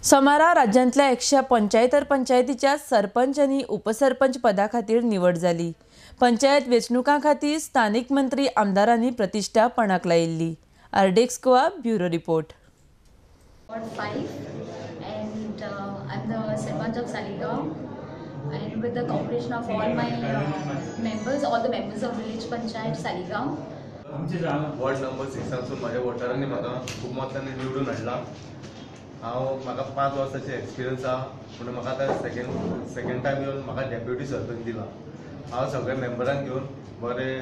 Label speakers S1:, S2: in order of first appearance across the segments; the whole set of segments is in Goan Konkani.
S1: सोमारा राज्यांतल्या 175 पंचायतीच्या सरपंच आनी उपसरपंच पदा खातीर निवड जाली. पंचायत वेंचणुकां खातीर स्थानीक मंत्री आमदारांनी प्रतिश्ठा पणाक लायिल्ली. RDX Goa bureau report.
S2: Ward 5 and I'm the Sarpanch of Saligao, and with the cooperation of all my members, all the members of village panchayat Saligao.
S3: Ward number 6 सावन म्हाज्या वोटरांनी म्हाका खूब मतांनी निवडून हाडला. हांव म्हाका 5 वर्सांचे एक्सपिरियन्स आहा, पूण म्हाका आतां सेकंड टायम येवन म्हाका डेप्युटी सरपंच दिला. हांव सगळ्या मेंबरांक घेवन बरें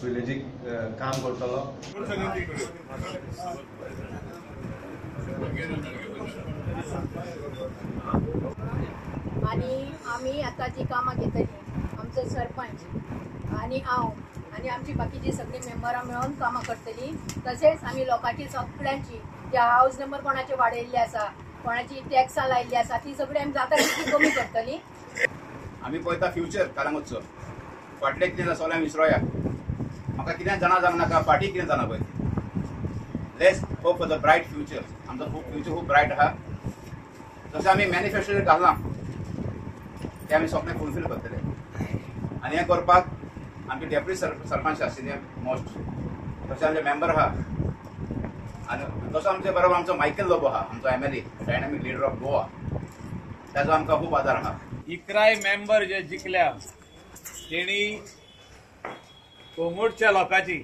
S3: विलेजीक काम करतलो.
S4: आनी आमी आतां जी कामां घेतली आमचो सरपंच आनी हांव आनी आमची बाकीची सगळीं मेंबरां मेळून कामां करतली. तशेंच आमी लोकांची सगळ्यांची जे हावज नंबर कोणाचे वाडयल्ले आसा, कोणाची टॅक्सां लायिल्ली आसा, ती सगळी आमी जाता तितली कमी करतली.
S5: आमी पळयता फ्युचर कालांगूटचो, फाटलें कितें जाता सगळें विसरोया. म्हाका कितें जाणा जावंक नाका, फाटीं कितें जाणा पळय. Let's hope for the bright future. आमचो खूब फ्युचर खूब ब्रायट आहा. जशें आमी मॅनिफेस्टो घाललां तें आमी सगळें फुलफील करतले. आनी हें करपाक आमचे डेप्युटी सरपंच आशिल्ले मोस्ट, तशें आमचे मेंबर आहा, आनी तसो आमचे बरोबर आमचो मायकल लोबो आहा, आमचो MLA, dynamic leader of Goa, ताचो आमकां खूब आदार आहा.
S6: 11 मेंबर जे जिखल्या तेणी कोंगूटच्या लोकांची,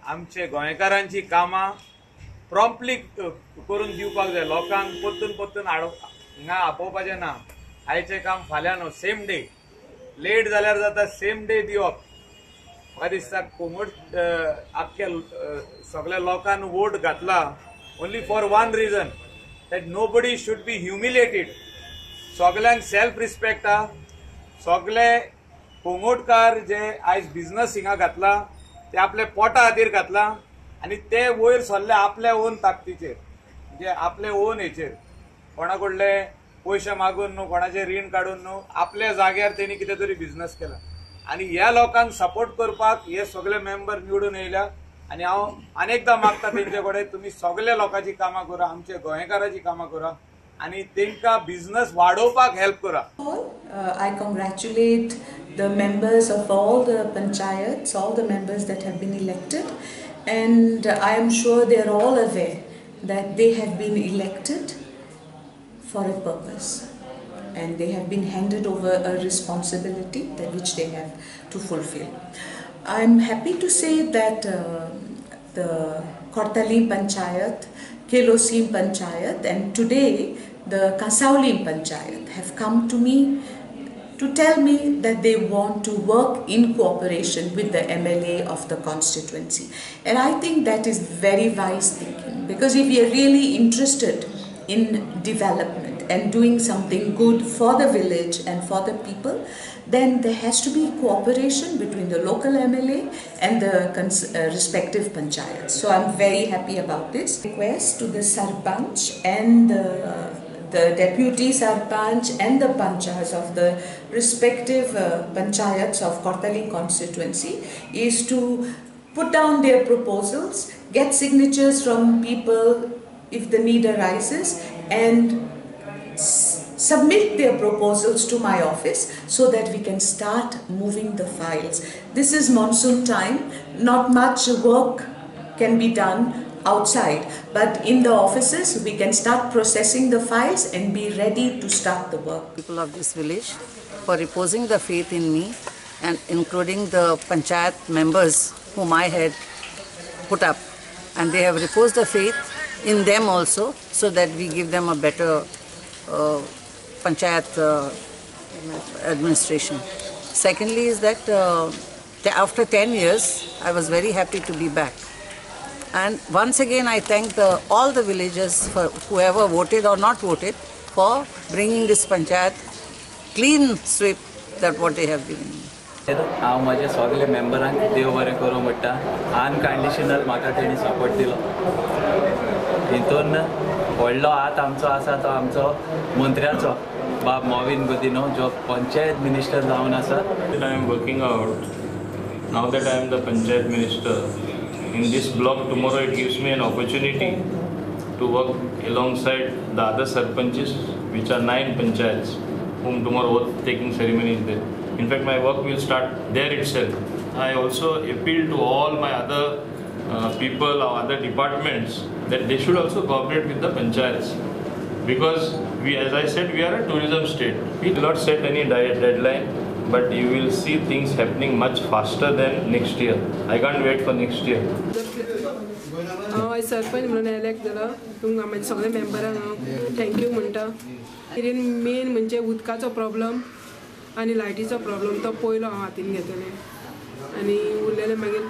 S6: आमचे गोंयकारांची कामां प्रॉम्प्टली करून दिवपाक जाय. लोकांक परतून परतून हिंगा आपोवपाचें ना. आयचें काम फाल्यां न्हू, सेम डे, लेट जाल्यार जाता, सेम डे दिवप. म्हाका दिसता कोंगूट आख्ख्या सगळ्या लोकांक वोट घातला only for one reason, that nobody should be humiliated. सगळ्यांक सेल्फ रिस्पेक्ट आहा. सगळे कोंगोटकार जे आयज बिझनस हिंगा घातला ते आपल्या पोटा खातीर घातला आनी ते वयर सरले आपल्या ओन ताकदीचेर, म्हणजे आपले ओन हेचेर, कोणा कडले पयशे मागून न्हू, कोणाचें रीण काडून न्हू, आपल्या जाग्यार तेणी कितें तरी बिझनस केला. आनी ह्या लोकांक सपोर्ट करपाक हे सगळे मेंबर निवडून येयल्या. आनी हांव अनेकदां मागता तेंचे कडेन, तुमी सगळ्या लोकांची कामां करा, आमच्या गोंयकाराची कामां करा आनी तेंकां बिझनस वाडोवपाक हेल्प करा.
S7: I congratulate the members of all the panchayats, all the members that have been elected, and I am sure they are all aware that they have been elected for a purpose and they have been handed over a responsibility that which they have to fulfill. I am happy to say that the Cortalim Panchayat, Quelossim Panchayat and today the Cansaulim Panchayat have come to me to tell me that they want to work in cooperation with the MLA of the constituency. And I think that is very wise thinking, because if we are really interested in development and doing something good for the village and for the people, then there has to be cooperation between the local MLA and the respective panchayats. So I'm very happy about this. Request to the Sarpanch and the deputy Sarpanch and the panchayats of the respective panchayats of Cortalim constituency is to put down their proposals, get signatures from people if the need arises, and submit their proposals to my office so that we can start moving the files. This is monsoon time, not much work can be done outside, but in the offices we can start processing the files and be ready to start the work.
S8: People of this village for reposing the faith in me and including the panchayat members whom I had put up, and they have reposed the faith in them also, so that we give them a better panchayat administration. Secondly is that after 10 years I was very happy to be back. And once again I thank all the villagers for whoever voted or not voted for bringing this panchayat clean sweep that what they have given me.
S9: हांव म्हज्या सगळे मेंबरांक देव बरें करूं म्हणटा. अनकंडिशनल म्हाका तेणी सपोर्ट दिलो. हितून व्हडलो हात आमचो आसा तो आमचो मंत्र्याचो बाब मॉविन गुदिन्हो, जो पंचायत मिनिस्टर जावन आसा.
S10: I am working out now that I am the panchayat minister in this block. Tomorrow it gives me an opportunity to work alongside the other sarpanches, which are 9 panchayats, whom tomorrow oath taking ceremony is there. In fact, my work will start there itself. I also appeal to all my other people or other departments that they should also cooperate with the panchayats, because we, as I said, we are a tourism state. We will not set any deadline, but you will see things happening much faster than next year. I can't wait for next year.
S11: हांव आयज सरपंच म्हणून एलेक्ट जाला. तुमकां म्हाज्या सगळे मेंबरांक हांव thank you म्हणटा. मेन म्हणजे उदकाचो प्रॉब्लम आनी लायटीचो प्रॉब्लम तो पयलो हांव हातीन घेतलें आनी उरलेले मागीर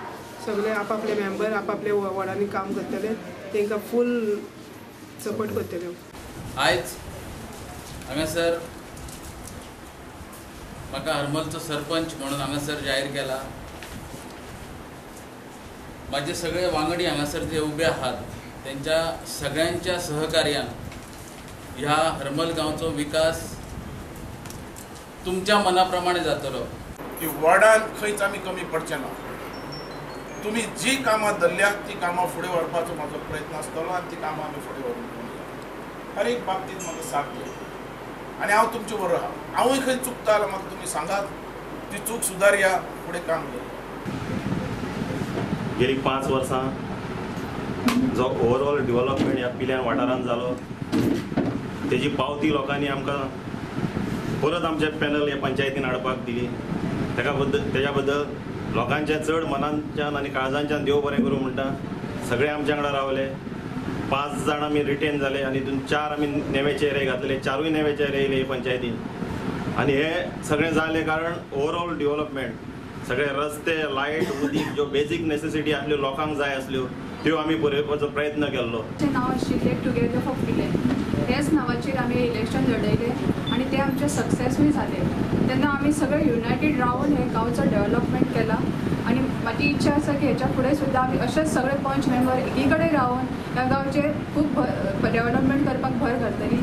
S11: सगळे आपापले मेंबर आपापले वॉर्डांनी काम करतले, तांकां फूल सपोर्ट करतले.
S12: आयज हांगासर म्हाका हरमलचो सरपंच म्हणून हांगासर जाहीर केला. माझे सगळे वांगडी हांगासर जे उबे आहात तेंच्या सगळ्यांच्या सहकार्यान ह्या हरमल गांवचो विकास तुमच्या मना प्रमाणे जातलो.
S13: की वॉर्डान खंयच आमी कमी पडचे ना. तुमी जी कामां धरल्या ती कामां फुडें व्हरपाचो म्हाजो प्रयत्न आसतलो आनी ती कामां आमी फुडें व्हरूंक हर एक बाबतींत म्हाका साथ दिया आनी हांव तुमचे बरोबर आहा. हांवूय खंय चुकता जाल्यार म्हाका तुमी सांगात, ती चूक सुदारया, फुडें काम करया.
S14: गेली 5 वर्सां जो ओवरऑल डेव्हलपमेंट ह्या पिल्यान वाठारांत जालो तेजी पावती लोकांनी आमकां परत आमचे पॅनल ह्या पंचायतीन हाडपाक दिली. तेका बद्दल तेज्या बद्दल लोकांच्या चड मनांच्यान आनी काळजांच्यान देव बरें करूं म्हणटा. सगळे आमच्या वांगडा रावले. 5 जाण आमी रिटेन जाले आनी तितून 4 आमी नेवे चेहरे घातले, 4ूय नेवे चेहरे येयले हे पंचायतीन. आनी हे सगळें जालें कारण ओवरऑल डेव्हलपमेंट, सगळे रस्ते, लायट, उदीक ज्यो बेजीक नेसेसिटी आसल्यो लोकांक जाय आसल्यो त्यो आमी पुरोवपाचो प्रयत्न केल्लो.
S15: नांव आशिल्लें टुगेदर फॉर पिलें, हेच नांवाचेर आमी इलेक्शन लढयलें आनी तें आमचें सक्सेसूय जालें. तेन्ना आमी सगळे युनायटेड रावन हे गांवचो डेव्हलपमेंट केला आनी म्हाजी इच्छा आसा की हेच्या फुडें सुद्दां आमी अशेंच सगळे पंच मेंबर एकी कडेन रावन ह्या गांवचें खूब डेव्हलपमेंट करपाक भर घालतली.